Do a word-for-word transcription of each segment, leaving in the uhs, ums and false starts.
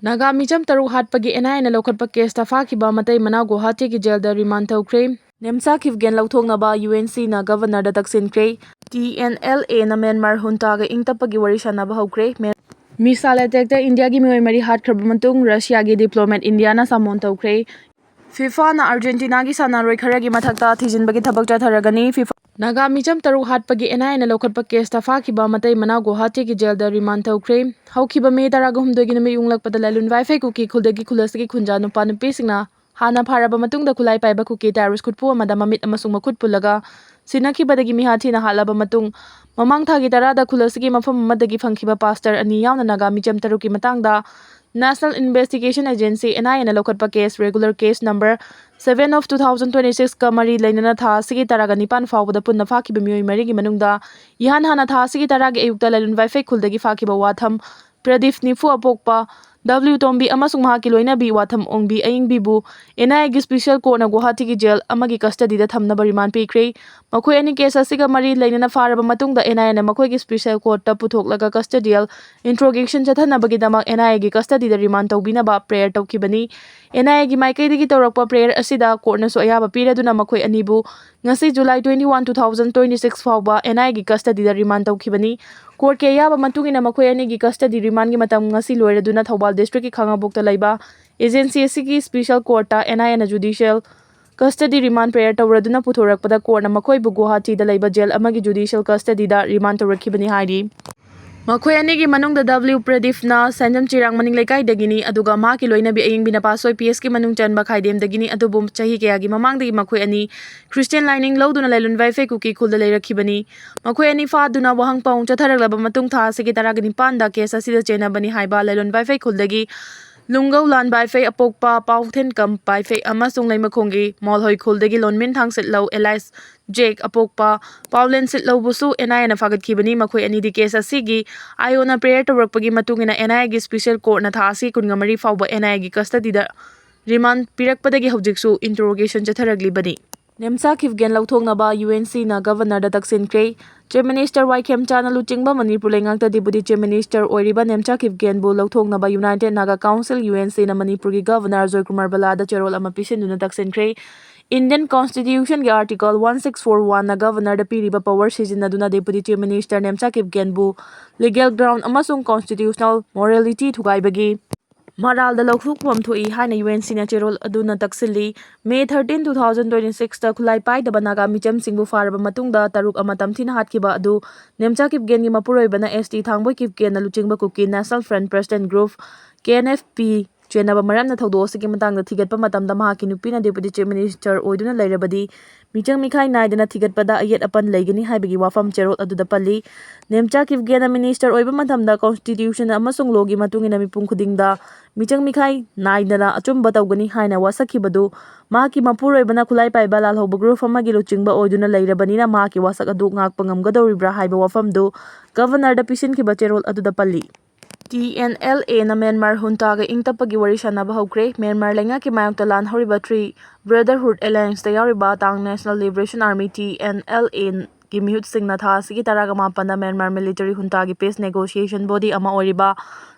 ꯅꯥꯒꯥ ꯃꯤꯆꯝ ꯇꯔꯨꯛ ꯍꯥꯠꯄꯒꯤ ꯑꯦꯟ ꯑꯥꯏ ꯑꯦꯅ ꯂꯧꯈꯠꯄ ꯀꯦꯁꯇ ꯐꯥꯈꯤꯕ ꯃꯇꯩ ꯃꯅꯥꯎ ꯒꯨꯋꯥꯍꯥꯇꯤꯒꯤ ꯖꯦꯜꯗ ꯔꯤꯃꯥꯟ ꯇꯧꯈ꯭ꯔꯦ꯫ ꯅꯦꯝꯁꯥ ꯈꯤꯞꯒꯦꯟ ꯂꯧꯊꯣꯛꯅꯕ ꯌꯨ ꯑꯦꯟ ꯁꯤꯅ ꯒꯕꯔꯅꯔꯗ ꯇꯛꯁꯤꯟꯈ꯭ꯔꯦ꯫ ꯇꯤ ꯑꯦꯟ ꯑꯦꯜ ꯑꯦꯅ ꯃ꯭ꯌꯥꯟꯃꯥꯔ ꯍꯨꯟꯇꯥꯒ ꯏꯪ ꯇꯞꯄꯒꯤ ꯋꯥꯔꯤ ꯁꯥꯟꯅꯕ ꯍꯧꯈ꯭ꯔꯦ꯫ ꯃꯦ-, ꯃꯤꯁꯥꯏꯜ ꯑꯦꯇꯦꯛꯇ ꯏꯟꯗꯤꯌꯥꯒꯤ ꯃꯤꯑꯣꯏ ꯃꯔꯤ ꯍꯥꯠꯈ꯭ꯔꯕ ꯃꯇꯨꯡ ꯔꯁꯤꯌꯥꯒꯤ ꯗꯤꯄ꯭ꯂꯣꯃꯦꯠ ꯏꯟꯗꯤꯌꯥꯅ ꯁꯥꯃꯣꯟ ꯇꯧꯈ꯭ꯔꯦ꯫ ꯐꯤꯐꯥꯅ ꯑꯥꯔꯖꯦꯟꯇꯤꯅꯥꯒꯤ ꯁꯥꯟꯅꯔꯣꯏ ꯈꯔꯒꯤ ꯃꯊꯛꯇ ꯊꯤꯖꯤꯟꯕꯒꯤ ꯊꯕꯛ ꯆꯠꯊꯔꯒꯅꯤ꯫ ꯐꯤꯐꯥ ꯅꯥꯒꯥ ꯃꯤꯆꯝ ꯇꯔꯨꯛ ꯍꯥꯠꯄꯒꯤ ꯑꯦꯟ ꯑꯥꯏ ꯑꯦꯅ ꯂꯧꯈꯠꯄ ꯀꯦꯁꯇ ꯐꯥꯈꯤꯕ ꯃꯇꯩ ꯃꯅꯥꯎ ꯒꯨꯋꯥꯍꯥꯇꯤꯒꯤ ꯖꯦꯜꯗ ꯔꯤꯃꯥꯟ ꯇꯧꯈ꯭ꯔꯦ꯫ ꯍꯧꯈꯤꯕ ꯃꯦ ꯇꯔꯥꯒ ꯍꯨꯝꯗꯣꯏꯒꯤ ꯅꯨꯃꯤꯠ ꯌꯨꯡꯂꯛꯄꯗ ꯂꯥꯏꯂꯨꯟ ꯋꯥꯏꯐꯩ ꯀꯨꯀꯤ ꯈꯨꯜꯗꯒꯤ ꯈꯨꯜ ꯑꯁꯤꯒꯤ ꯈꯨꯟꯖꯥ ꯅꯨꯄꯥ ꯅꯨꯄꯤꯁꯤꯡꯅ ꯍꯥꯟꯅ ꯐꯥꯔꯕ ꯃꯇꯨꯡꯗ ꯈꯨꯠꯂꯥꯏ ꯄꯥꯏꯕ ꯀꯨꯀꯤ ꯇꯦꯔꯣꯔꯤꯁ ꯈꯨꯠꯄꯨ ꯑꯃꯗ ꯃꯃꯤꯠ ꯑꯃꯁꯨꯡ ꯃꯈꯨꯠ ꯄꯨꯜꯂꯒ ꯁꯤꯟꯅꯈꯤꯕꯗꯒꯤ ꯃꯤꯍꯥꯠ ꯊꯤꯅ ꯍꯥꯠꯂꯕ ꯃꯇꯨꯡ, ꯃꯃꯥꯡ ꯊꯥꯒꯤ ꯇꯔꯥꯗ ꯈꯨꯜ ꯑꯁꯤꯒꯤ ꯃꯐꯝ ꯑꯃꯗꯒꯤ ꯐꯪꯈꯤꯕ ꯄꯥꯁꯇꯔ ꯑꯅꯤ ꯌꯥꯎꯅ ꯅꯥꯒꯥ ꯃꯤꯆꯝ ꯇꯔꯨꯛꯀꯤ ꯃꯇꯥꯡꯗ National Investigation Agency, N I A, ꯅ ꯂꯧꯈꯠꯄ case, regular case number seven of two thousand twenty-six ꯀ ꯃꯔꯤ ꯂꯩꯅꯅ ꯊꯥ ꯑꯁꯤꯒꯤ ꯇꯔꯥꯒ ꯅꯤꯄꯥꯟ ꯐꯥꯎꯕꯗ ꯄꯨꯟꯅ ꯐꯥꯈꯤꯕ ꯃꯤꯑꯣꯏ ꯃꯔꯤꯒꯤ ꯃꯅꯨꯡꯗ ꯏꯍꯥꯟ ꯍꯥꯟꯅ ꯊꯥ ꯑꯁꯤꯒꯤ ꯇꯔꯥꯒꯤ ꯑꯌꯨꯛꯇ ꯂꯥꯏꯂꯨꯟ ꯋꯥꯏꯐꯩ ꯈꯨꯜꯗꯒꯤ ꯐꯥꯈꯤꯕ ꯋꯥꯊꯝ ꯄ꯭ꯔꯗꯤꯞ ꯅꯤꯐꯨ ꯑꯄꯣꯛꯄ ꯗꯕ꯭ꯂꯤꯎ ꯇꯣꯝꯕꯤ ꯑꯃꯁꯨꯡ ꯃꯍꯥꯛꯀꯤ ꯂꯣꯏꯅꯕꯤ ꯋꯥꯊꯝ ꯑꯣꯡꯕꯤ ꯑꯌꯤꯡꯕꯤꯕꯨ N I A ꯒꯤ ꯁ꯭ꯄꯤꯁꯦꯜ ꯀꯣꯔꯠꯅ ꯒꯨꯋꯥꯍꯥꯇꯤꯒꯤ ꯖꯦꯜ ꯑꯃꯒꯤ ꯀꯁꯇꯗꯤꯗ ꯊꯝꯅꯕ ꯔꯤꯃꯥꯟ ꯄꯤꯈ꯭ꯔꯦ꯫ ꯃꯈꯣꯏ ꯑꯅꯤ ꯀꯦꯁ ꯑꯁꯤꯒ ꯃꯔꯤ ꯂꯩꯅꯅ ꯐꯥꯔꯕ ꯃꯇꯨꯡꯗ N I A ꯅ ꯃꯈꯣꯏꯒꯤ ꯁ꯭ꯄꯤꯁꯦꯜ ꯀꯣꯔꯠꯇ ꯄꯨꯊꯣꯛꯂꯒ ꯀꯁꯇꯗꯤꯌꯦꯜ ꯏꯟꯇ꯭ꯔꯣꯒꯦꯁꯟ ꯆꯠꯊꯅꯕꯒꯤꯗꯃꯛ N I A ꯒꯤ ꯀꯁꯇꯗꯤꯗ ꯔꯤꯃꯥꯟ ꯇꯧꯕꯤꯅꯕ ꯄ꯭ꯔꯦꯌꯔ ꯇꯧꯈꯤꯕꯅꯤ꯫ N I A ꯒꯤ ꯃꯥꯏꯀꯩꯗꯒꯤ ꯇꯧꯔꯛꯄ ꯄ꯭ꯔꯦꯌꯔ ꯑꯁꯤꯗ ꯀꯣꯔꯠꯅꯁꯨ ꯑꯌꯥꯕ ꯄꯤꯔꯗꯨꯅ ꯃꯈꯣꯏ ꯑꯅꯤꯕꯨ ꯉꯁꯤ July twenty-one, two thousand twenty-six ꯐꯥꯎꯕ N I A ꯒꯤ ꯀꯁꯇꯗꯤꯗ ꯔꯤꯃꯥꯟ ꯇꯧꯈꯤꯕꯅꯤ꯫ ꯀꯣꯔꯠꯀꯤ ꯑꯌꯥꯕ ꯃꯇꯨꯡ ꯏꯟꯅ ꯃꯈꯣꯏ ꯑꯅꯤꯒꯤ ꯀꯁꯇꯗꯤ ꯔꯤꯃꯥꯟꯒꯤ ꯃꯇꯝ ꯉꯁꯤ ꯂꯣꯏꯔꯗꯨꯅ ꯊꯧꯕꯥꯜ ꯗꯤꯁꯇ꯭ꯔꯤꯛꯀꯤ ꯈꯥꯉꯕꯣꯛꯇ ꯂꯩꯕ ꯑꯦꯖꯦꯟꯁꯤ ꯑꯁꯤꯒꯤ ꯁ꯭ꯄꯤꯁꯦꯜ ꯀꯣꯔꯠꯇ N I A ꯅ ꯖꯨꯗꯤꯁꯤꯌꯦꯜ ꯀꯁꯇꯗꯤ ꯔꯤꯃꯥꯟ ꯄ꯭ꯔꯦꯌꯔ ꯇꯧꯔꯗꯨꯅ ꯄꯨꯊꯣꯔꯛꯄꯗ ꯀꯣꯔꯠꯅ ꯃꯈꯣꯏꯕꯨ ꯒꯨꯋꯥꯍꯥꯇꯤꯗ ꯂꯩꯕ ꯖꯦꯜ ꯑꯃꯒꯤ ꯖꯨꯗꯤꯁꯤꯌꯦꯜ ꯀꯁꯇꯗꯤꯗ ꯔꯤꯃꯥꯟ ꯇꯧꯔꯛꯈꯤꯕꯅꯤ ꯍꯥꯏꯔꯤ꯫ ꯃꯈꯣꯏ ꯑꯅꯤꯒꯤ ꯃꯅꯨꯡꯗ ꯗꯕ꯭ꯂꯤꯎ ꯄ꯭ꯔꯗꯤꯞꯅ ꯁꯦꯟꯖꯝ ꯆꯤꯔꯥꯡ ꯃꯅꯤꯡ ꯂꯩꯀꯥꯏꯗꯒꯤꯅꯤ, ꯑꯗꯨꯒ ꯃꯍꯥꯛꯀꯤ ꯂꯣꯏꯅꯕꯤ ꯑꯌꯤꯡꯕꯤꯅ ꯄꯥꯠꯁꯣꯏ ꯄꯤ ꯑꯦꯁꯀꯤ ꯃꯅꯨꯡ ꯆꯟꯕ ꯈꯥꯏꯗꯦꯝꯗꯒꯤꯅꯤ, ꯑꯗꯨꯕꯨ ꯆꯍꯤ ꯀꯌꯥꯒꯤ ꯃꯃꯥꯡꯗꯒꯤ ꯃꯈꯣꯏ ꯑꯅꯤ ꯈ꯭ꯔꯤꯁꯇꯤꯌꯥꯟ ꯂꯥꯏꯅꯤꯡ ꯂꯧꯗꯨꯅ ꯂꯥꯏꯂꯨꯟ ꯋꯥꯏꯐꯩ ꯀꯨꯀꯤ ꯈꯨꯜꯗ ꯂꯩꯔꯛꯈꯤꯕꯅꯤ꯫ ꯃꯈꯣꯏ ꯑꯅꯤ ꯐꯥꯗꯨꯅ ꯋꯥꯍꯪ ꯄꯥꯎꯍꯪ ꯆꯠꯊꯔꯛꯂꯕ ꯃꯇꯨꯡ ꯊꯥ ꯑꯁꯤꯒꯤ ꯇꯔꯥꯒ ꯅꯤꯄꯥꯟꯗ ꯀꯦꯁ ꯑꯁꯤꯗ ꯆꯦꯟꯅꯕꯅꯤ ꯍꯥꯏꯕ ꯂꯥꯏꯂꯨꯟ ꯋꯥꯏꯐꯩ ꯈꯨꯜꯗꯒꯤ ꯂꯨꯡꯒꯧ ꯂꯥꯟ ꯋꯥꯏꯐꯩ ꯑꯄꯣꯛꯄ ꯄꯥꯎꯊꯦꯟꯀꯝ ꯋꯥꯏꯐꯩ ꯑꯃꯁꯨꯡ ꯂꯩꯃꯈꯣꯡꯒꯤ ꯃꯣꯜꯍꯣꯏ ꯈꯨꯜꯗꯒꯤ ꯂꯣꯟꯃꯤꯟ ꯊꯥꯡꯁꯤꯠꯂꯧ ꯑꯦꯂꯥꯏꯁ ꯖꯦꯛ ꯑꯄꯣꯛꯄ ꯄꯥꯎꯂꯦꯟ ꯁꯤꯠꯂꯧꯕꯨꯁꯨ N I A ꯅ ꯐꯥꯒꯠꯈꯤꯕꯅꯤ꯫ ꯃꯈꯣꯏ ꯑꯅꯤꯗꯤ ꯀꯦꯁ ꯑꯁꯤꯒꯤ ꯑꯥꯏ ꯑꯣꯅ ꯄ꯭ꯔꯦꯌꯔ ꯇꯧꯔꯛꯄꯒꯤ ꯃꯇꯨꯡ ꯏꯟꯅ N I A ꯒꯤ ꯁ꯭ꯄꯤꯁꯦꯜ ꯀꯣꯔꯠꯅ ꯊꯥ ꯑꯁꯤ ꯀꯨꯟꯃꯔꯤ ꯐꯥꯎꯕ N I A ꯒꯤ ꯀꯁꯇꯗꯤꯗ ꯔꯤꯃꯥꯟ ꯄꯤꯔꯛꯄꯗꯒꯤ ꯍꯧꯖꯤꯛꯁꯨ ꯏꯟꯇ꯭ꯔꯣꯒꯦꯁꯟ ꯆꯠꯊꯔꯛꯂꯤꯕꯅꯤ꯫ ꯅꯦꯝꯁꯥ ꯈꯤꯞꯒꯦꯟ ꯂꯧꯊꯣꯛꯅꯕ ꯌꯨ ꯑꯦꯟ ꯁꯤꯅ ꯒꯕꯔꯅꯔꯗ ꯇꯛꯁꯤꯟꯈ꯭ꯔꯦ꯫ Chief Minister ꯋꯥꯏ ꯈꯦꯝꯆꯥꯅ ꯂꯨꯆꯤꯡꯕ ꯃꯅꯤꯄꯨꯔ ꯂꯩꯉꯥꯛꯇ Deputy Chief Minister ꯑꯣꯏꯔꯤꯕ ꯅꯦꯝꯆꯥ ꯀꯤꯞꯒꯦꯟꯕꯨ ꯂꯧꯊꯣꯛꯅꯕ United Naga Council, UNCꯅ ꯃꯅꯤꯄꯨꯔꯒꯤ Governor ꯑꯖꯣꯏ ꯀꯨꯃꯥꯔ ꯕꯂꯥꯗ ꯆꯦꯔꯣꯜ ꯑꯃ ꯄꯤꯁꯤꯟꯗꯨꯅ ꯇꯛꯁꯤꯟꯈ꯭ꯔꯦ꯫ Indian Constitutionꯒꯤ Article one six four oneꯅ Governorꯗ ꯄꯤꯔꯤꯕ power ꯁꯤꯖꯤꯟꯅꯗꯨꯅ Deputy Chief Minister Nemcha ꯀꯤꯞꯒꯦꯟꯕꯨ legal ground ꯑꯃꯁꯨꯡ constitutional morality ꯊꯨꯒꯥꯏꯕꯒꯤ ꯃꯔꯥꯜꯗ ꯂꯧꯊꯣꯛꯐꯝ ꯊꯣꯛꯏ ꯍꯥꯏꯅ UNCꯅ ꯆꯦꯔꯣꯜ ꯑꯗꯨꯅ ꯇꯛꯁꯤꯜꯂꯤ꯫ May thirteen, two thousand twenty sixꯇ ꯈꯨꯠꯂꯥꯏ ꯄꯥꯏꯗꯕ ꯅꯥꯒꯥ ꯃꯤꯆꯝꯁꯤꯡꯕꯨ ꯐꯥꯔꯕ ꯃꯇꯨꯡꯗ ꯇꯔꯨꯛ ꯑꯃ ꯇꯝꯊꯤꯅ ꯍꯥꯠꯈꯤꯕ ꯑꯗꯨ ꯅꯦꯝꯆꯥ ꯀꯤꯞꯒꯦꯟꯒꯤ ꯃꯄꯨꯔꯣꯏꯕꯅ S T ꯊꯥꯡꯕꯣꯏ ꯀꯤꯞꯒꯦꯟꯅ ꯂꯨꯆꯤꯡꯕ Kuki National Front President Group, K N F P, ꯆꯦꯟꯅꯕ ꯃꯔꯝꯅ ꯊꯧꯗꯣꯛ ꯑꯁꯤꯒꯤ ꯃꯇꯥꯡꯗ ꯊꯤꯒꯠꯄ ꯃꯇꯝꯗ ꯃꯍꯥꯛꯀꯤ ꯅꯨꯄꯤꯅ Deputy Chief Minister ꯑꯣꯏꯗꯨꯅ ꯂꯩꯔꯕꯗꯤ ꯃꯤꯆꯪ ꯃꯤꯈꯥꯏ ꯅꯥꯏꯗꯅ ꯊꯤꯒꯠꯄꯗ ꯑꯌꯦꯠ ꯑꯄꯟ ꯂꯩꯒꯅꯤ ꯍꯥꯏꯕꯒꯤ ꯋꯥꯐꯝ ꯆꯦꯔꯣꯜ ꯑꯗꯨꯗ ꯄꯜꯂꯤ꯫ ꯅꯦꯝꯆꯥ ꯀꯤꯞꯒꯦꯟꯅ Minister ꯑꯣꯏꯕ ꯃꯇꯝꯗ Constitution ꯑꯃꯁꯨꯡ lawꯒꯤ ꯃꯇꯨꯡ ꯏꯟꯅ ꯃꯤꯄꯨꯝ ꯈꯨꯗꯤꯡꯗ ꯃꯤꯆꯪ ꯃꯤꯈꯥꯏ ꯅꯥꯏꯗꯅ ꯑꯆꯨꯝꯕ ꯇꯧꯒꯅꯤ ꯍꯥꯏꯅ ꯋꯥꯁꯛꯈꯤꯕꯗꯨ ꯃꯍꯥꯛꯀꯤ ꯃꯄꯨꯔꯣꯏꯕꯅ ꯈꯨꯠꯂꯥꯏ ꯄꯥꯏꯕ ꯂꯥꯜꯍꯧꯕ group ꯑꯃꯒꯤ ꯂꯨꯆꯤꯡꯕ ꯑꯣꯏꯗꯨꯅ ꯂꯩꯔꯕꯅꯤꯅ ꯃꯍꯥꯛꯀꯤ ꯋꯥꯁꯛ ꯑꯗꯨ ꯉꯥꯛꯄ ꯉꯝꯒꯗꯧꯔꯤꯕ꯭ꯔꯥ ꯍꯥꯏꯕ ꯋꯥꯐꯝꯗꯨ Governorꯗ ꯄꯤꯁꯤꯟꯈꯤꯕ ꯆꯦꯔꯣꯜ ꯑꯗꯨꯗ ꯄꯜꯂꯤ꯫ TNLAꯅ Myanmar Juntaꯒ ꯏꯪ ꯇꯞꯄꯒꯤ ꯋꯥꯔꯤ ꯁꯥꯟꯅꯕ ꯍꯧꯈ꯭ꯔꯦ꯫ ꯃ꯭ꯌꯥꯟꯃꯥꯔ ꯂꯩꯉꯥꯛꯀꯤ ꯃꯥꯌꯣꯛꯇ ꯂꯥꯟ ꯍꯧꯔꯤꯕ Three Brotherhood Allianceꯇ ꯌꯥꯎꯔꯤꯕ Ta'ang National Liberation Army, TNLAꯒꯤ ꯃꯤꯍꯨꯠꯁꯤꯡꯅ ꯊꯥ ꯑꯁꯤꯒꯤ ꯇꯔꯥꯃꯥꯄꯟꯗ ꯃ꯭ꯌꯥꯟꯃꯥꯔ military juntaꯒꯤ peace negotiation body ꯑꯃ ꯑꯣꯏꯔꯤꯕ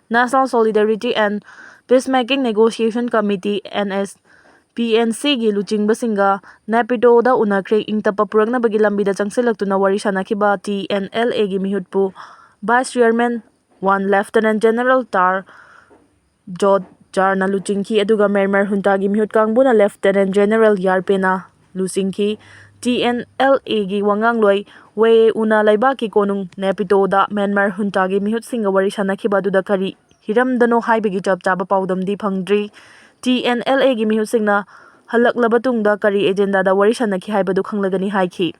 National Solidarity and Peacemaking Negotiation Committee, NSPNCꯒꯤ ꯂꯨꯆꯤꯡꯕꯁꯤꯡꯒ ꯅꯦꯄꯤꯇꯣꯗ ꯎꯅꯈ꯭ꯔꯦ꯫ ꯏꯪ ꯇꯞꯄ ꯄꯨꯔꯛꯅꯕꯒꯤ ꯂꯝꯕꯤꯗ ꯆꯪꯁꯤꯜꯂꯛꯇꯨꯅ ꯋꯥꯔꯤ ꯁꯥꯟꯅꯈꯤꯕ TNLAꯒꯤ ꯃꯤꯍꯨꯠꯄꯨ Vice Chairman One Lieutenant General Tar ꯖꯣꯠ ꯖꯥꯔꯅ ꯂꯨꯆꯤꯡꯈꯤ, ꯑꯗꯨꯒ ꯃ꯭ꯌꯥꯟꯃꯥꯔ juntaꯒꯤ ꯃꯤꯍꯨꯠ ꯀꯥꯡꯕꯨꯅ Lieutenant General ꯌꯥꯔ ꯄꯦꯅ ꯂꯨꯆꯤꯡꯈꯤ꯫ TNLAꯒꯤ ꯋꯥꯉꯥꯡꯂꯣꯏ ꯋꯦ ꯎꯅ ꯂꯩꯕꯥꯛꯀꯤ ꯀꯣꯅꯨꯡ ꯅꯦꯄꯤꯇꯣꯗ ꯃ꯭ꯌꯥꯟꯃꯥꯔ juntaꯒꯤ ꯃꯤꯍꯨꯠꯁꯤꯡꯒ ꯋꯥꯔꯤ ꯁꯥꯟꯅꯈꯤꯕ ꯑꯗꯨꯗ ꯀꯔꯤ ꯍꯤꯔꯝꯗꯅꯣ ꯍꯥꯏꯕꯒꯤ ꯆꯞ ꯆꯥꯕ ꯄꯥꯎꯗꯝꯗꯤ ꯐꯪꯗ꯭ꯔꯤ꯫ TNLAꯒꯤ ꯃꯤꯍꯨꯠꯁꯤꯡꯅ ꯍꯜꯂꯛꯂꯕ ꯇꯨꯡꯗ ꯀꯔꯤ agendaꯗ ꯋꯥꯔꯤ ꯁꯥꯟꯅꯈꯤ ꯍꯥꯏꯕꯗꯨ ꯈꯪꯂꯒꯅꯤ ꯍꯥꯏꯈꯤ꯫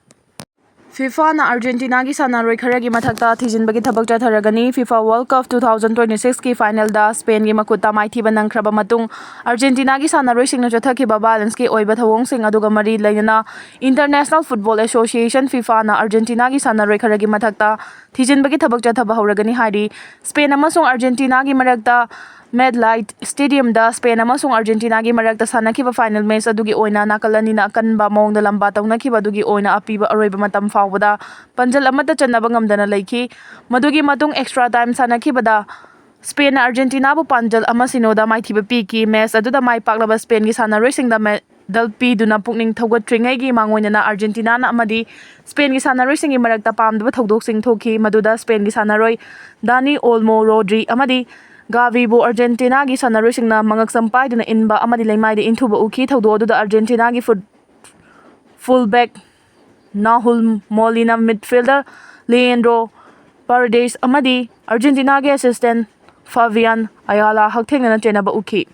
FIFAꯅ Argentinaꯒꯤ ꯁꯥꯟꯅꯔꯣꯏ ꯈꯔꯒꯤ ꯃꯊꯛꯇ ꯊꯤꯖꯤꯟꯕꯒꯤ ꯊꯕꯛ ꯆꯠꯊꯔꯒꯅꯤ꯫ FIFA World Cup two thousand twenty sixꯀꯤ finalꯗ Spainꯒꯤ ꯃꯈꯨꯠꯇ ꯃꯥꯏꯊꯤꯕ ꯅꯪꯈ꯭ꯔꯕ ꯃꯇꯨꯡ, Argentinaꯒꯤ ꯁꯥꯟꯅꯔꯣꯏꯁꯤꯡꯅ ꯆꯠꯊꯈꯤꯕ violenceꯀꯤ ꯑꯣꯏꯕ ꯊꯧꯑꯣꯡꯁꯤꯡ ꯑꯗꯨꯒ ꯃꯔꯤ ꯂꯩꯅꯅ, International Football Association, FIFAꯅ Argentinaꯒꯤ ꯁꯥꯟꯅꯔꯣꯏ ꯈꯔꯒꯤ ꯃꯊꯛꯇ ꯊꯤꯖꯤꯟꯕꯒꯤ ꯊꯕꯛ ꯆꯠꯊꯕ ꯍꯧꯔꯒꯅꯤ ꯍꯥꯏꯔꯤ꯫ Spain ꯑꯃꯁꯨꯡ Argentinaꯒꯤ ꯃꯔꯛꯇ MetLife Stadiumꯗ Spain ꯑꯃꯁꯨꯡ Argentinaꯒꯤ ꯃꯔꯛꯇ ꯁꯥꯟꯅꯈꯤꯕ final match ꯑꯗꯨꯒꯤ ꯑꯣꯏꯅ ꯅꯥꯀꯜ ꯑꯅꯤꯅ ꯑꯀꯟꯕ ꯃꯑꯣꯡꯗ ꯂꯝꯕꯥ ꯇꯧꯅꯈꯤꯕ ꯑꯗꯨꯒꯤ ꯑꯣꯏꯅ ꯑꯄꯤꯕ ꯑꯔꯣꯏꯕ ꯃꯇꯝ ꯐꯥꯎꯕꯗ ꯄꯥꯟꯖꯜ ꯑꯃꯠꯇ ꯆꯟꯅꯕ ꯉꯝꯗꯅ ꯂꯩꯈꯤ꯫ ꯃꯗꯨꯒꯤ ꯃꯇꯨꯡ extra time ꯁꯥꯟꯅꯈꯤꯕꯗ Spainꯅ Argentinaꯕꯨ ꯄꯥꯟꯖꯜ ꯑꯃ ꯁꯤꯅꯣꯗ ꯃꯥꯏꯊꯤꯕ ꯄꯤꯈꯤ꯫ Match ꯑꯗꯨꯗ ꯃꯥꯏ ꯄꯥꯛꯂꯕ Spainꯒꯤ ꯁꯥꯟꯅꯔꯣꯏꯁꯤꯡꯗ medal ꯄꯤꯗꯨꯅ ꯄꯨꯛꯅꯤꯡ ꯊꯧꯒꯠꯇ꯭ꯔꯤꯉꯩꯒꯤ ꯃꯥꯡꯑꯣꯏꯅꯅ Argentinaꯅ ꯑꯃꯗꯤ Spainꯒꯤ ꯁꯥꯟꯅꯔꯣꯏꯁꯤꯡꯒꯤ ꯃꯔꯛꯇ ꯄꯥꯝꯗꯕ ꯊꯧꯗꯣꯛꯁꯤꯡ ꯊꯣꯛꯈꯤ, ꯃꯗꯨꯗ Spainꯒꯤ ꯁꯥꯟꯅꯔꯣꯏ Dani Olmo, Rodri ꯑꯃꯗꯤ Gaviꯕꯨ Argentinaꯒꯤ ꯁꯥꯟꯅꯔꯣꯏꯁꯤꯡꯅ ꯃꯉꯛꯁꯝ ꯄꯥꯏꯗꯨꯅ ꯏꯟꯕ ꯑꯃꯗꯤ ꯂꯩꯃꯥꯏꯗ ꯏꯟꯊꯨꯕ ꯎꯈꯤ꯫ ꯊꯧꯗꯣꯛ ꯑꯗꯨꯗ Argentinaꯒꯤ foot-, fullback Nahuel Molina, midfielder Leandro Paredes ꯑꯃꯗꯤ Argentinaꯒꯤ assistant Fabian Ayala ꯍꯛꯊꯦꯡꯅꯅ ꯆꯦꯟꯅꯕ ꯎꯈꯤ꯫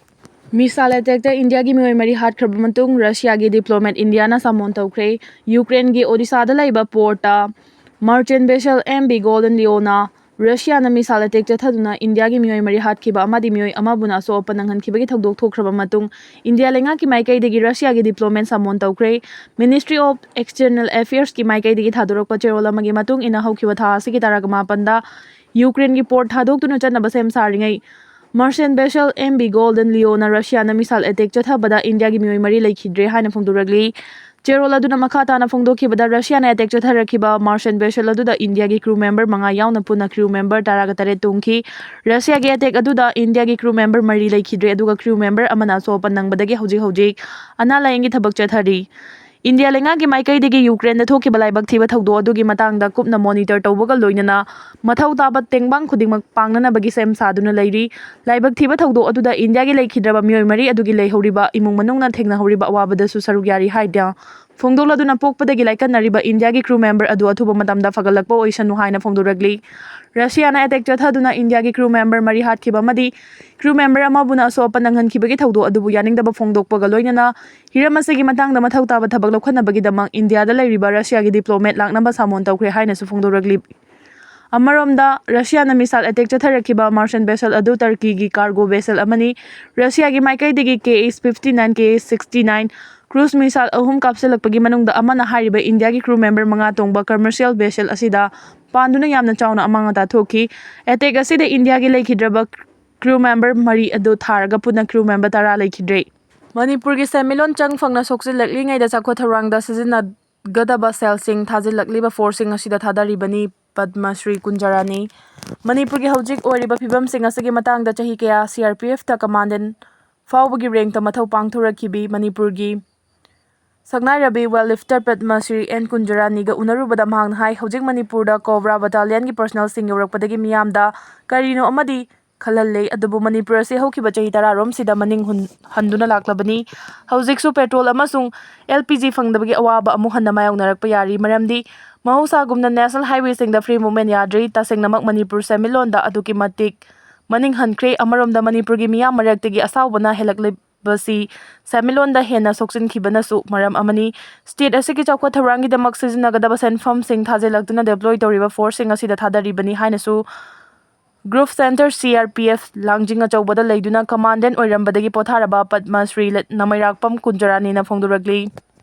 Missile attackꯇ ꯏꯟꯗꯤꯌꯥꯒꯤ ꯃꯤꯑꯣꯏ ꯃꯔꯤ ꯍꯥꯠꯈ꯭ꯔꯕ ꯃꯇꯨꯡ ꯔꯁꯤꯌꯥꯒꯤ diplomat ꯏꯟꯗꯤꯌꯥꯅ summon ꯇꯧꯈ꯭ꯔꯦ꯫ ꯌꯨꯀ꯭ꯔꯦꯟꯒꯤ ꯑꯣꯗꯤꯁꯥꯗ ꯂꯩꯕ portꯇ merchant vessel M V Golden Leoꯟꯅ ꯔꯁꯤꯌꯥꯅ missile attack ꯆꯠꯊꯗꯨꯅ ꯏꯟꯗꯤꯌꯥꯒꯤ ꯃꯤꯑꯣꯏ ꯃꯔꯤ ꯍꯥꯠꯈꯤꯕ ꯑꯃꯗꯤ ꯃꯤꯑꯣꯏ ꯑꯃꯕꯨꯅ ꯑꯁꯣꯛ ꯑꯄꯟ ꯅꯪꯍꯟꯈꯤꯕꯒꯤ ꯊꯧꯗꯣꯛ ꯊꯣꯛꯈ꯭ꯔꯕ ꯃꯇꯨꯡ ꯏꯟꯗꯤꯌꯥ ꯂꯩꯉꯥꯛꯀꯤ ꯃꯥꯏꯀꯩꯗꯒꯤ ꯔꯁꯤꯌꯥꯒꯤ diplomat summon ꯇꯧꯈ꯭ꯔꯦ꯫ Ministry of External Affairsꯀꯤ ꯃꯥꯏꯀꯩꯗꯒꯤ ꯊꯥꯗꯣꯔꯛꯄ ꯆꯦꯔꯣꯜ ꯑꯃꯒꯤ ꯃꯇꯨꯡ ꯏꯟꯅ ꯍꯧꯈꯤꯕ ꯊꯥ ꯑꯁꯤꯒꯤ ꯇꯔꯥꯃꯥꯄꯟꯗ ꯌꯨꯀ꯭ꯔꯦꯟꯒꯤ port ꯊꯥꯗꯣꯛꯇꯨꯅ ꯆꯠꯅꯕ ꯁꯦꯝ ꯁꯥꯔꯤꯉꯩ merchant vessel M V Golden Leoꯟꯅ ꯔꯁꯤꯌꯥꯅ missile attack ꯆꯠꯊꯕꯗ ꯏꯟꯗꯤꯌꯥꯒꯤ ꯃꯤꯑꯣꯏ ꯃꯔꯤ ꯂꯩꯈꯤꯗ꯭ꯔꯦ ꯍꯥꯏꯅ ꯐꯣꯡꯗꯣꯔꯛꯂꯤ꯫ ꯆꯦꯔꯣꯜ ꯑꯗꯨꯅ ꯃꯈꯥ ꯇꯥꯅ ꯐꯣꯡꯗꯣꯛꯈꯤꯕꯗ ꯔꯁꯤꯌꯥꯅ attack ꯆꯠꯊꯔꯛꯈꯤꯕ merchant vessel ꯑꯗꯨꯗ ꯏꯟꯗꯤꯌꯥꯒꯤ crew member ꯃꯉꯥ ꯌꯥꯎꯅ ꯄꯨꯟꯅ crew member ꯇꯔꯥꯒ ꯇꯔꯦꯠ ꯇꯣꯡꯈꯤ꯫ ꯔꯁꯤꯌꯥꯒꯤ attack ꯑꯗꯨꯗ ꯏꯟꯗꯤꯌꯥꯒꯤ crew member ꯃꯔꯤ ꯂꯩꯈꯤꯗ꯭ꯔꯦ, ꯑꯗꯨꯒ crew member ꯑꯃꯅ ꯑꯁꯣꯛ ꯑꯄꯟ ꯅꯪꯕꯗꯒꯤ ꯍꯧꯖꯤꯛ ꯍꯧꯖꯤꯛ ꯑꯅꯥ ꯂꯥꯌꯦꯡꯒꯤ ꯊꯕꯛ ꯆꯠꯊꯔꯤ꯫ ꯏꯟꯗꯤꯌꯥ ꯂꯩꯉꯥꯛꯀꯤ ꯃꯥꯏꯀꯩꯗꯒꯤ ꯌꯨꯀ꯭ꯔꯦꯟꯗ ꯊꯣꯛꯈꯤꯕ ꯂꯥꯏꯕꯛ ꯊꯤꯕ ꯊꯧꯗꯣꯛ ꯑꯗꯨꯒꯤ ꯃꯇꯥꯡꯗ ꯀꯨꯞꯅ monitor ꯇꯧꯕꯒ ꯂꯣꯏꯅꯅ ꯃꯊꯧ ꯇꯥꯕ ꯇꯦꯡꯕꯥꯡ ꯈꯨꯗꯤꯡꯃꯛ ꯄꯥꯡꯅꯅꯕꯒꯤ ꯁꯦꯝ ꯁꯥꯗꯨꯅ ꯂꯩꯔꯤ꯫ ꯂꯥꯏꯕꯛ ꯊꯤꯕ ꯊꯧꯗꯣꯛ ꯑꯗꯨꯗ ꯏꯟꯗꯤꯌꯥꯒꯤ ꯂꯩꯈꯤꯗ꯭ꯔꯕ ꯃꯤꯑꯣꯏ ꯃꯔꯤ ꯑꯗꯨꯒꯤ ꯂꯩꯍꯧꯔꯤꯕ ꯏꯃꯨꯡ ꯃꯅꯨꯡꯅ ꯊꯦꯡꯅꯍꯧꯔꯤꯕ ꯑꯋꯥꯕꯗꯁꯨ ꯁꯔꯨꯛ ꯌꯥꯔꯤ ꯍꯥꯏꯅ ꯐꯣꯡꯗꯣꯛꯂꯗꯨꯅ ꯄꯣꯛꯄꯗꯒꯤ ꯂꯥꯏꯀꯠꯅꯔꯤꯕ ꯏꯟꯗꯤꯌꯥꯒꯤ crew member ꯑꯗꯨ ꯑꯊꯨꯕ ꯃꯇꯝꯗ ꯐꯒꯠꯂꯛꯄ ꯑꯣꯏꯁꯅꯨ ꯍꯥꯏꯅ ꯐꯣꯡꯗꯣꯔꯛꯂꯤ꯫ ꯔꯁꯤꯌꯥꯅ attack ꯆꯠꯊꯗꯨꯅ ꯏꯟꯗꯤꯌꯥꯒꯤ crew member ꯃꯔꯤ ꯍꯥꯠꯈꯤꯕ ꯑꯃꯗꯤ crew member ꯑꯃꯕꯨꯅ ꯑꯁꯣꯛ ꯑꯄꯟ ꯅꯪꯍꯟꯈꯤꯕꯒꯤ ꯊꯧꯗꯣꯛ ꯑꯗꯨꯕꯨ ꯌꯥꯅꯤꯡꯗꯕ ꯐꯣꯡꯗꯣꯛꯄꯒ ꯂꯣꯏꯅꯅ ꯍꯤꯔꯝ ꯑꯁꯤꯒꯤ ꯃꯇꯥꯡꯗ ꯃꯊꯧ ꯇꯥꯕ ꯊꯕꯛ ꯂꯧꯈꯠꯅꯕꯒꯤꯗꯃꯛ ꯏꯟꯗꯤꯌꯥꯗ ꯂꯩꯔꯤꯕ ꯔꯁꯤꯌꯥꯒꯤ diplomat ꯂꯥꯛꯅꯕ summon ꯇꯧꯈ꯭ꯔꯦ ꯍꯥꯏꯅꯁꯨ ꯐꯣꯡꯗꯣꯔꯛꯂꯤ꯫ ꯑꯃꯔꯣꯝꯗ, ꯔꯁꯤꯌꯥꯅ missile attack ꯆꯠꯊꯔꯛꯈꯤꯕ merchant vessel ꯑꯗꯨ ꯇꯔꯀꯤꯒꯤ cargo vessel ꯑꯃꯅꯤ꯫ ꯔꯁꯤꯌꯥꯒꯤ ꯃꯥꯏꯀꯩꯗꯒꯤ Kh fifty nine, Kh sixty nine cruise missile ꯑꯍꯨꯝ ꯀꯥꯞꯁꯤꯜꯂꯛꯄꯒꯤ ꯃꯅꯨꯡꯗ ꯑꯃꯅ ꯍꯥꯏꯔꯤꯕ ꯏꯟꯗꯤꯌꯥꯒꯤ crew member ꯃꯉꯥ ꯇꯣꯡꯕ commercial vessel ꯑꯁꯤꯗ ꯄꯥꯟꯗꯨꯅ ꯌꯥꯝꯅ ꯆꯥꯎꯅ ꯑꯃꯥꯡ ꯑꯇꯥ ꯊꯣꯛꯈꯤ꯫ Attack ꯑꯁꯤꯗ ꯏꯟꯗꯤꯌꯥꯒꯤ ꯂꯩꯈꯤꯗ꯭ꯔꯕ ꯀ꯭ꯔꯨ ꯃꯦꯝꯕꯔ ꯃꯔꯤ ꯑꯗꯨ ꯊꯥꯔꯒ ꯄꯨꯟꯅ ꯀ꯭ꯔꯨ ꯃꯦꯝꯕꯔ ꯇꯔꯥ ꯂꯩꯈꯤꯗ꯭ꯔꯦ꯫ ꯃꯅꯤꯄꯨꯔꯒꯤ ꯁꯦꯟꯃꯤꯠꯂꯣꯟ ꯆꯪ ꯐꯪꯅ ꯁꯣꯛꯆꯤꯜꯂꯛꯂꯤꯉꯩꯗ ꯆꯥꯎꯈꯠ ꯊꯧꯔꯥꯡꯗ ꯁꯤꯖꯤꯟꯅꯒꯗꯕ ꯁꯦꯜꯁꯤꯡ ꯊꯥꯖꯤꯜꯂꯛꯂꯤꯕ ꯐꯣꯔꯁꯁꯤꯡ ꯑꯁꯤꯗ ꯊꯥꯗꯔꯤꯕꯅꯤ꯫ ꯄꯗꯃ ꯁ꯭ꯔꯤ ꯀꯨꯟꯖꯔꯥꯅꯤ꯫ ꯃꯅꯤꯄꯨꯔꯒꯤ ꯍꯧꯖꯤꯛ ꯑꯣꯏꯔꯤꯕ ꯐꯤꯕꯝꯁꯤꯡ ꯑꯁꯤꯒꯤ ꯃꯇꯥꯡꯗ ꯆꯍꯤ ꯀꯌꯥ ꯁꯤ ꯑꯥꯔ ꯄꯤ ꯑꯦꯐꯇ ꯀꯃꯥꯟꯗꯦꯟ ꯐꯥꯎꯕꯒꯤ ꯔꯦꯡꯛꯇ ꯃꯊꯧ ꯄꯥꯡꯊꯣꯔꯛꯈꯤꯕꯤ ꯃꯅꯤꯄꯨꯔꯒꯤ ꯁꯛꯅꯥꯏꯔꯕꯤ weight lifter Padma Shri and ꯀꯨꯟꯖꯔꯥꯅꯤꯒ ꯎꯅꯔꯨꯕꯗ ꯃꯍꯥꯛꯅ ꯍꯥꯏ, ꯍꯧꯖꯤꯛ ꯃꯅꯤꯄꯨꯔꯗ ꯀꯣꯕ꯭ꯔꯥ ꯕꯇꯥꯂꯤꯌꯟꯒꯤ ꯄꯔꯁꯅꯦꯜꯁꯤꯡ ꯌꯧꯔꯛꯄꯗꯒꯤ ꯃꯤꯌꯥꯝꯗ ꯀꯔꯤꯅꯣ ꯑꯃꯗꯤ ꯈꯜꯍꯜꯂꯦ, ꯑꯗꯨꯕꯨ ꯃꯅꯤꯄꯨꯔ ꯑꯁꯤ ꯍꯧꯈꯤꯕ ꯆꯍꯤ ꯇꯔꯥꯔꯣꯝꯁꯤꯗ ꯃꯅꯤꯡ ꯍꯨꯟ-, ꯍꯟꯗꯨꯅ ꯂꯥꯛꯂꯕꯅꯤ꯫ ꯍꯧꯖꯤꯛꯁꯨ ꯄꯦꯇ꯭ꯔꯣꯜ ꯑꯃꯁꯨꯡ ꯑꯦꯜ ꯄꯤ ꯖꯤ ꯐꯪꯗꯕꯒꯤ ꯑꯋꯥꯕ ꯑꯃꯨꯛ ꯍꯟꯅ ꯃꯥꯌꯣꯛꯅꯔꯛꯄ ꯌꯥꯔꯤ, ꯃꯔꯝꯗꯤ ꯃꯍꯧꯁꯥꯒꯨꯝꯅ ꯅꯦꯁꯅꯦꯜ ꯍꯥꯏꯋꯦꯁꯤꯡꯗ ꯐ꯭ꯔꯤ ꯃꯨꯚꯃꯦꯟ ꯌꯥꯗ꯭ꯔꯤ꯫ ꯇꯁꯦꯡꯅꯃꯛ ꯃꯅꯤꯄꯨꯔ ꯁꯦꯟꯃꯤꯠꯂꯣꯟꯗ ꯑꯗꯨꯛꯀꯤ ꯃꯇꯤꯛ ꯃꯅꯤꯡ ꯍꯟꯈ꯭ꯔꯦ꯫ ꯑꯃꯔꯣꯝꯗ ꯃꯅꯤꯄꯨꯔꯒꯤ ꯃꯤꯌꯥꯝ ꯃꯔꯛꯇꯒꯤ ꯑꯁꯥꯎꯕꯅ ꯍꯦꯜꯂꯛꯂꯤꯕꯁꯤ ꯁꯦꯟꯃꯤꯠꯂꯣꯟꯗ ꯍꯦꯟꯅ ꯁꯣꯛꯆꯤꯟꯈꯤꯕꯅꯁꯨ ꯃꯔꯝ ꯑꯃꯅꯤ꯫ ꯁ꯭ꯇꯦꯠ ꯑꯁꯤꯒꯤ ꯆꯥꯎꯈꯠ ꯊꯧꯔꯥꯡꯒꯤꯗꯃꯛ ꯁꯤꯖꯤꯟꯅꯒꯗꯕ ꯁꯦꯟꯐꯝꯁꯤꯡ ꯊꯥꯖꯤꯜꯂꯛꯇꯨꯅ ꯗꯦꯄ꯭ꯂꯣꯏ ꯇꯧꯔꯤꯕ ꯐꯣꯔꯁꯁꯤꯡ ꯑꯁꯤꯗ ꯊꯥꯗꯔꯤꯕꯅꯤ ꯍꯥꯏꯅꯁꯨ group centre C R P F Langjing ꯑꯆꯧꯕꯗ ꯂꯩꯗꯨꯅ ꯀꯃꯥꯟꯗꯦꯟ ꯑꯣꯏꯔꯝꯕꯗꯒꯤ ꯄꯣꯊꯥꯔꯕ ꯄꯗꯃ ꯁ꯭ꯔꯤ ꯂꯠ-, ꯅꯃꯩꯔꯥꯛꯄꯝ ꯀꯨꯟꯖꯔꯥꯅꯤꯅ ꯐꯣꯡꯗꯣꯔꯛꯂꯤ꯫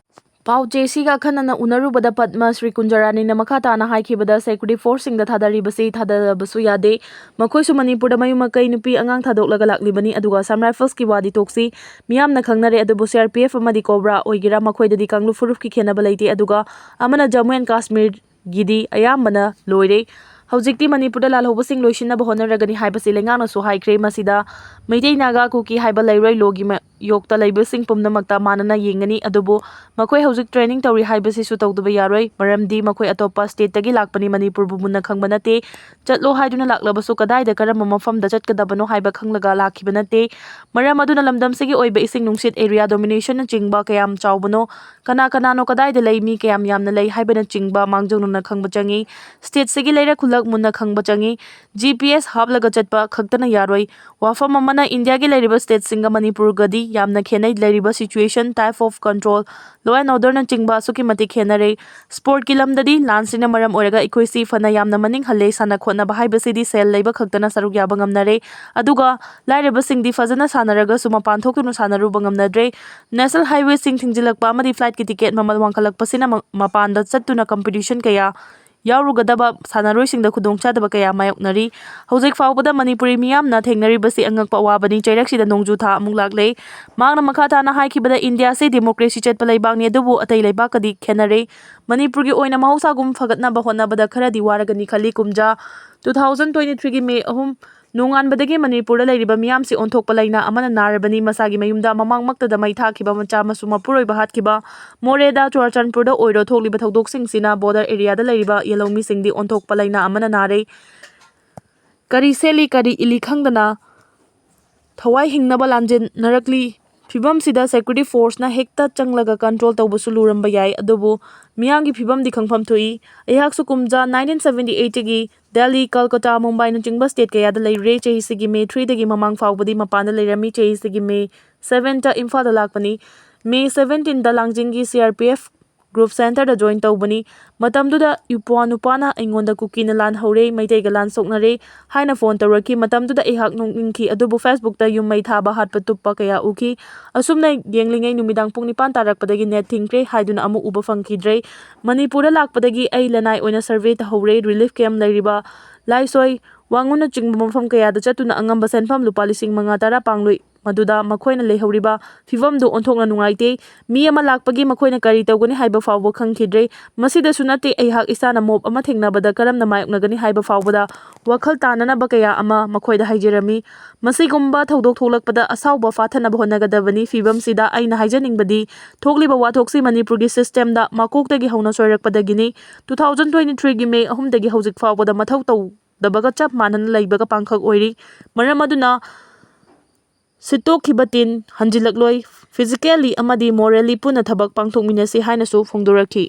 ꯄꯥꯎ ꯆꯦꯁꯤꯒ ꯑꯈꯟꯅꯅ ꯎꯅꯔꯨꯕꯗ ꯄꯗꯃ ꯁ꯭ꯔꯤ ꯀꯨꯟꯖꯔꯥꯅꯤꯅ ꯃꯈꯥ ꯇꯥꯅ ꯍꯥꯏꯈꯤꯕꯗ, ꯁꯦꯀ꯭ꯌꯨꯔꯤꯇꯤ ꯐꯣꯔꯁꯁꯤꯡꯗ ꯊꯥꯗꯔꯤꯕꯁꯤ ꯊꯥꯗꯕꯁꯨ ꯌꯥꯗꯦ꯫ ꯃꯈꯣꯏꯁꯨ ꯃꯅꯤꯄꯨꯔꯗ ꯃꯌꯨꯝ ꯃꯀꯩ, ꯅꯨꯄꯤ ꯑꯉꯥꯡ ꯊꯥꯗꯣꯛꯂꯒ ꯂꯥꯛꯂꯤꯕꯅꯤ꯫ ꯑꯗꯨꯒ ꯑꯁꯥꯝ ꯔꯥꯏꯐꯜꯁꯀꯤ ꯋꯥꯗꯤ ꯇꯣꯛꯁꯤ, ꯃꯤꯌꯥꯝꯅ ꯈꯪꯅꯔꯦ꯫ ꯑꯗꯨꯕꯨ ꯁꯤ ꯑꯥꯔ ꯄꯤ ꯑꯦꯐ ꯑꯃꯗꯤ ꯀꯣꯕ꯭ꯔꯥ ꯑꯣꯏꯒꯦꯔꯥ, ꯃꯈꯣꯏꯗꯗꯤ ꯀꯥꯡꯂꯨꯞ ꯐꯨꯔꯨꯞꯀꯤ ꯈꯦꯠꯅꯕ ꯂꯩꯇꯦ꯫ ꯑꯗꯨꯒ ꯑꯃꯅ ꯖꯝꯃꯨ ꯑꯦꯟ ꯀꯥꯁꯃꯤꯔ ꯒꯤꯗꯤ ꯑꯌꯥꯝꯕꯅ ꯂꯣꯏꯔꯦ꯫ ꯍꯧꯖꯤꯛꯇꯤ ꯃꯅꯤꯄꯨꯔꯗ ꯂꯥꯜꯍꯧꯕꯁꯤꯡ ꯂꯣꯏꯁꯤꯟꯅꯕ ꯍꯣꯠꯅꯔꯒꯅꯤ ꯍꯥꯏꯕꯁꯤ ꯂꯩꯉꯥꯛꯅꯁꯨ ꯍꯥꯏꯈ꯭ꯔꯦ꯫ ꯃꯁꯤꯗ ꯃꯩꯇꯩ, ꯅꯥꯒꯥ, ꯀꯨꯀꯤ ꯍꯥꯏꯕ ꯂꯩꯔꯣꯏ, ꯂꯣꯒꯤ ꯃꯥꯌꯣꯛꯇ ꯂꯩꯕꯁꯤꯡ ꯄꯨꯝꯅꯃꯛꯇ ꯃꯥꯟꯅꯅ ꯌꯦꯡꯒꯅꯤ꯫ ꯑꯗꯨꯕꯨ ꯃꯈꯣꯏ ꯍꯧꯖꯤꯛ ꯇ꯭ꯔꯦꯅꯤꯡ ꯇꯧꯔꯤ ꯍꯥꯏꯕꯁꯤꯁꯨ ꯇꯧꯗꯕ ꯌꯥꯔꯣꯏ, ꯃꯔꯝꯗꯤ ꯃꯈꯣꯏ ꯑꯇꯣꯞꯄ ꯁ꯭ꯇꯦꯠꯇꯒꯤ ꯂꯥꯛꯄꯅꯤ, ꯃꯅꯤꯄꯨꯔꯕꯨ ꯃꯨꯟꯅ ꯈꯪꯕ ꯅꯠꯇꯦ꯫ ꯆꯠꯂꯣ ꯍꯥꯏꯗꯨꯅ ꯂꯥꯛꯂꯕꯁꯨ ꯀꯗꯥꯏꯗ ꯀꯔꯝꯕ ꯃꯐꯝꯗ ꯆꯠꯀꯗꯕꯅꯣ ꯍꯥꯏꯕ ꯈꯪꯂꯒ ꯂꯥꯛꯈꯤꯕ ꯅꯠꯇꯦ꯫ ꯃꯔꯝ ꯑꯗꯨꯅ ꯂꯝꯗꯝꯁꯤꯒꯤ ꯑꯣꯏꯕ ꯏꯁꯤꯡ ꯅꯨꯡꯁꯤꯠ ꯑꯦꯔꯤꯌꯥ ꯗꯣꯃꯤꯅꯦꯁꯟꯅꯆꯤꯡꯕ ꯀꯌꯥꯝ ꯆꯥꯎꯕꯅꯣ, ꯀꯅꯥ ꯀꯅꯥꯅꯣ, ꯀꯗꯥꯏꯗ ꯂꯩ, ꯃꯤ ꯀꯌꯥꯝ ꯌꯥꯝꯅ ꯂꯩ ꯍꯥꯏꯕꯅꯆꯤꯡꯕ ꯃꯥꯡꯖꯧꯅꯅ ꯈꯪꯕ ꯆꯪꯏ꯫ ꯁ꯭ꯇꯦꯠꯁꯤꯒꯤ ꯂꯩꯔꯛ ꯈꯨꯜꯂꯛ ꯃꯨꯟꯅ ꯈꯪꯕ ꯆꯪꯏ꯫ ꯖꯤ ꯄꯤ ꯑꯦꯁ ꯍꯥꯞꯂꯒ ꯆꯠꯄ ꯈꯛꯇꯅ ꯌꯥꯔꯣꯏ꯫ ꯋꯥꯐꯝ ꯑꯃꯅ, ꯏꯟꯗꯤꯌꯥꯒꯤ ꯂꯩꯔꯤꯕ ꯁ꯭ꯇꯦꯠꯁꯤꯡꯒ ꯃꯅꯤꯄꯨꯔꯒꯗꯤ ꯌꯥꯝꯅ ꯈꯦꯠꯅꯩ꯫ ꯂꯩꯔꯤꯕ situation, type of control, law and ꯑꯣꯔꯗꯔꯅꯆꯤꯡꯕ ꯑꯁꯨꯛꯀꯤ ꯃꯇꯤꯛ ꯈꯦꯠꯅꯔꯦ꯫ ꯁ꯭ꯄꯣꯔꯠꯀꯤ ꯂꯝꯗꯗꯤ ꯂꯥꯟꯁꯤꯅ ꯃꯔꯝ ꯑꯣꯏꯔꯒ ꯑꯩꯈꯣꯏꯁꯤ ꯐꯅ ꯌꯥꯝꯅ ꯃꯅꯤꯡ ꯍꯜꯂꯦ꯫ ꯁꯥꯟꯅ ꯈꯣꯠꯅꯕ ꯍꯥꯏꯕꯁꯤꯗꯤ ꯁꯦꯜ ꯂꯩꯕ ꯈꯛꯇꯅ ꯁꯔꯨꯛ ꯌꯥꯕ ꯉꯝꯅꯔꯦ꯫ ꯑꯗꯨꯒ ꯂꯥꯏꯔꯕꯁꯤꯡꯗꯤ ꯐꯖꯅ ꯁꯥꯟꯅꯔꯒꯁꯨ ꯃꯄꯥꯟ ꯊꯣꯛꯇꯨꯅ ꯁꯥꯟꯅꯔꯨꯕ ꯉꯝꯅꯗ꯭ꯔꯦ꯫ ꯅꯦꯁꯅꯦꯜ ꯍꯥꯏꯋꯦꯁꯤꯡ ꯊꯤꯡꯖꯤꯜꯂꯛꯄ ꯑꯃꯗꯤ ꯐ꯭ꯂꯥꯏꯠꯀꯤ ꯇꯤꯀꯦꯠ ꯃꯃꯜ ꯋꯥꯡꯈꯠꯂꯛꯄꯁꯤꯅ ꯃ-, ꯃꯄꯥꯟꯗ ꯆꯠꯇꯨꯅ ꯀꯝꯄꯤꯇꯤꯁꯟ ꯀꯌꯥ ꯌꯥꯎꯔꯨꯒꯗꯕ ꯁꯥꯟꯅꯔꯣꯏꯁꯤꯡꯗ ꯈꯨꯗꯣꯡꯆꯥꯗꯕ ꯀꯌꯥ ꯃꯥꯌꯣꯛꯅꯔꯤ꯫ ꯍꯧꯖꯤꯛ ꯐꯥꯎꯕꯗ ꯃꯅꯤꯄꯨꯔꯤ ꯃꯤꯌꯥꯝꯅ ꯊꯦꯡꯅꯔꯤꯕꯁꯤ ꯑꯉꯛꯄ ꯑꯋꯥꯕꯅꯤ꯫ ꯆꯩꯔꯛꯁꯤꯗ ꯅꯣꯡꯖꯨ ꯊꯥ ꯑꯃꯨꯛ ꯂꯥꯛꯂꯦ꯫ ꯃꯍꯥꯛꯅ ꯃꯈꯥ ꯇꯥꯅ ꯍꯥꯏꯈꯤꯕꯗ, ꯏꯟꯗꯤꯌꯥꯁꯤ ꯗꯦꯃꯣꯀ꯭ꯔꯦꯁꯤ ꯆꯠꯄ ꯂꯩꯕꯥꯛꯅꯤ, ꯑꯗꯨꯕꯨ ꯑꯇꯩ ꯂꯩꯕꯥꯛꯀꯗꯤ ꯈꯦꯠꯅꯔꯦ꯫ ꯃꯅꯤꯄꯨꯔꯒꯤ ꯑꯣꯏꯅ ꯃꯍꯧꯁꯥꯒꯨꯝ ꯐꯒꯠꯅꯕ ꯍꯣꯠꯅꯕꯗ ꯈꯔꯗꯤ ꯋꯥꯔꯒꯅꯤ ꯈꯜꯂꯤ꯫ ꯀꯨꯝꯖꯥ two thousand twenty three ꯒꯤ ꯃꯦ ꯑꯍꯨꯝ ꯅꯣꯡꯉꯥꯟꯕꯗꯒꯤ ꯃꯅꯤꯄꯨꯔꯗ ꯂꯩꯔꯤꯕ ꯃꯤꯌꯥꯝꯁꯤ ꯑꯣꯟꯊꯣꯛꯄ ꯂꯥꯏꯅꯥ ꯑꯃꯅ ꯅꯥꯔꯕꯅꯤ꯫ ꯃꯁꯥꯒꯤ ꯃꯌꯨꯝꯗ ꯃꯃꯥꯡꯃꯛꯇꯗ ꯃꯩ ꯊꯥꯈꯤꯕ ꯃꯆꯥ ꯃꯁꯨ ꯃꯄꯨꯔꯣꯏꯕ ꯍꯥꯠꯈꯤꯕ, ꯃꯣꯔꯦꯗ, ꯆꯨꯔꯥꯆꯥꯟꯄꯨꯔꯗ ꯑꯣꯏꯔꯣ, ꯊꯣꯛꯂꯤꯕ ꯊꯧꯗꯣꯛꯁꯤꯡꯁꯤꯅ ꯕꯣꯔꯗꯔ ꯑꯦꯔꯤꯌꯥꯗ ꯂꯩꯔꯤꯕ ꯌꯦꯜꯍꯧꯃꯤꯁꯤꯡꯗꯤ ꯑꯣꯟꯊꯣꯛꯄ ꯂꯥꯏꯅꯥ ꯑꯃꯅ ꯅꯥꯔꯦ꯫ ꯀꯔꯤ ꯁꯦꯠꯂꯤ, ꯀꯔꯤ ꯏꯜꯂꯤ ꯈꯪꯗꯅ ꯊꯋꯥꯏ ꯍꯤꯡꯅꯕ ꯂꯥꯟꯖꯦꯟꯅꯔꯛꯂꯤ꯫ ꯐꯤꯕꯝꯁꯤꯗ ꯁꯦꯀ꯭ꯌꯨꯔꯤꯇꯤ ꯐꯣꯔꯁꯅ ꯍꯦꯛꯇ ꯆꯪꯂꯒ ꯀꯟꯇ꯭ꯔꯣꯜ ꯇꯧꯕꯁꯨ ꯂꯨꯔꯝꯕ ꯌꯥꯏ, ꯑꯗꯨꯕꯨ ꯃꯤꯌꯥꯝꯒꯤ ꯐꯤꯕꯝꯗꯤ ꯈꯪꯐꯝ ꯊꯣꯛꯏ꯫ ꯑꯩꯍꯥꯛꯁꯨ ꯀꯨꯝꯖꯥ nineteen seventy eight ꯇꯒꯤ ꯗꯦꯜꯂꯤ, ꯀꯜꯀꯇꯥ, ꯃꯨꯝꯕꯥꯏꯅꯆꯤꯡꯕ ꯁ꯭ꯇꯦꯠ ꯀꯌꯥꯗ ꯂꯩꯔꯨꯔꯦ꯫ ꯆꯍꯤꯁꯤꯒꯤ ꯃꯦ three ꯗꯒꯤ ꯃꯃꯥꯡ ꯐꯥꯎꯕꯗꯤ ꯃꯄꯥꯟꯗ ꯂꯩꯔꯝꯃꯤ꯫ ꯆꯍꯤꯁꯤꯒꯤ ꯃꯦ seven ꯇ ꯏꯝꯐꯥꯜꯗ ꯂꯥꯛꯄꯅꯤ꯫ ꯃꯦ seventeen ꯗ ꯂꯥꯡꯖꯤꯡꯒꯤ C R P F group centre ꯗ join ꯇꯧꯕꯅꯤ꯫ ꯃꯇꯝꯗꯨꯗ ꯏꯄ꯭ꯋꯥ ꯅꯨꯄꯥꯅ ꯑꯩꯉꯣꯟꯗ "ꯀꯨꯀꯤꯅ ꯂꯥꯟ ꯍꯧꯔꯦ, ꯃꯩꯇꯩꯒ ꯂꯥꯟ ꯁꯣꯛꯅꯔꯦ" ꯍꯥꯏꯅ ꯐꯣꯟ ꯇꯧꯔꯛꯈꯤ꯫ ꯃꯇꯝꯗꯨꯗ ꯑꯩꯍꯥꯛ ꯅꯣꯛꯅꯤꯡꯈꯤ, ꯑꯗꯨꯕꯨ Facebook ꯇ ꯌꯨꯝ ꯃꯩ ꯊꯥꯕ, ꯍꯥꯠꯄ, ꯇꯨꯞꯄ ꯀꯌꯥ ꯎꯈꯤ꯫ ꯑꯁꯨꯝꯅ ꯌꯦꯡꯂꯤꯉꯩ ꯅꯨꯃꯤꯗꯥꯡ ꯄꯨꯡ ꯅꯤꯄꯥꯟ ꯇꯥꯔꯛꯄꯗꯒꯤ net ꯊꯤꯡꯈ꯭ꯔꯦ ꯍꯥꯏꯗꯨꯅ ꯑꯃꯨꯛ ꯎꯕ ꯐꯪꯈꯤꯗ꯭ꯔꯦ꯫ ꯃꯅꯤꯄꯨꯔꯗ ꯂꯥꯛꯄꯗꯒꯤ ꯑꯩ ꯂꯅꯥꯏ ꯑꯣꯏꯅ survey ꯇꯧꯍꯧꯔꯦ꯫ Relief camp ꯂꯩꯔꯤꯕ ꯂꯥꯏꯁꯣꯏ, ꯋꯥꯉꯨꯅꯆꯤꯡꯕ ꯃꯐꯝ ꯀꯌꯥꯗ ꯆꯠꯇꯨꯅ ꯑꯉꯝꯕ ꯁꯦꯟꯐꯝ ꯂꯨꯄꯥ ꯂꯤꯁꯤꯡ ꯃꯉꯥ ꯇꯔꯥ ꯄꯥꯡꯂꯨꯏ꯫ ꯃꯗꯨꯗ ꯃꯈꯣꯏꯅ ꯂꯩꯍꯧꯔꯤꯕ ꯐꯤꯕꯝꯗꯨ ꯑꯣꯟꯊꯣꯛꯅ ꯅꯨꯡꯉꯥꯏꯇꯦ꯫ ꯃꯤ ꯑꯃ ꯂꯥꯛꯄꯒꯤ ꯃꯈꯣꯏꯅ ꯀꯔꯤ ꯇꯧꯒꯅꯤ ꯍꯥꯏꯕ ꯐꯥꯎꯕ ꯈꯪꯈꯤꯗ꯭ꯔꯦ꯫ ꯃꯁꯤꯗꯁꯨ ꯅꯠꯇꯦ, ꯑꯩꯍꯥꯛ ꯏꯁꯥꯅ mob ꯑꯃ ꯊꯦꯡꯅꯕꯗ ꯀꯔꯝꯅ ꯃꯥꯌꯣꯛꯅꯒꯅꯤ ꯍꯥꯏꯕ ꯐꯥꯎꯕꯗ ꯋꯥꯈꯜ ꯇꯥꯅꯅꯕ ꯀꯌꯥ ꯑꯃ ꯃꯈꯣꯏꯗ ꯍꯥꯏꯖꯔꯝꯃꯤ꯫ ꯃꯁꯤꯒꯨꯝꯕ ꯊꯧꯗꯣꯛ ꯊꯣꯛꯂꯛꯄꯗ ꯑꯁꯥꯎꯕ ꯐꯥꯊꯅꯕ ꯍꯣꯠꯅꯒꯗꯕꯅꯤ꯫ ꯐꯤꯕꯝꯁꯤꯗ ꯑꯩꯅ ꯍꯥꯏꯖꯅꯤꯡꯕꯗꯤ, ꯊꯣꯛꯂꯤꯕ ꯋꯥꯊꯣꯛꯁꯤ ꯃꯅꯤꯄꯨꯔꯒꯤ system ꯗ ꯃꯀꯣꯛꯇꯒꯤ ꯍꯧꯅ ꯁꯣꯏꯔꯛꯄꯗꯒꯤꯅꯤ꯫ Two thousand twenty three ꯒꯤ ꯃꯦ ꯑꯍꯨꯝꯗꯒꯤ ꯍꯧꯖꯤꯛ ꯐꯥꯎꯕꯗ ꯃꯊꯧ ꯇꯧꯗꯕꯒ ꯆꯞ ꯃꯥꯟꯅꯅ ꯂꯩꯕꯒ ꯄꯥꯡꯈꯛ ꯑꯣꯏꯔꯤ꯫ ꯃꯔꯝ ꯑꯗꯨꯅ ꯁꯤꯠꯇꯣꯛꯈꯤꯕ ꯇꯤꯟ ꯍꯟꯖꯤꯜꯂꯛꯂꯣꯏ꯫ Physically ꯑꯃꯗꯤ morally ꯄꯨꯟꯅ ꯊꯕꯛ ꯄꯥꯡꯊꯣꯛꯃꯤꯟꯅꯁꯤ ꯍꯥꯏꯅꯁꯨ ꯐꯣꯡꯗꯣꯔꯛꯈꯤ꯫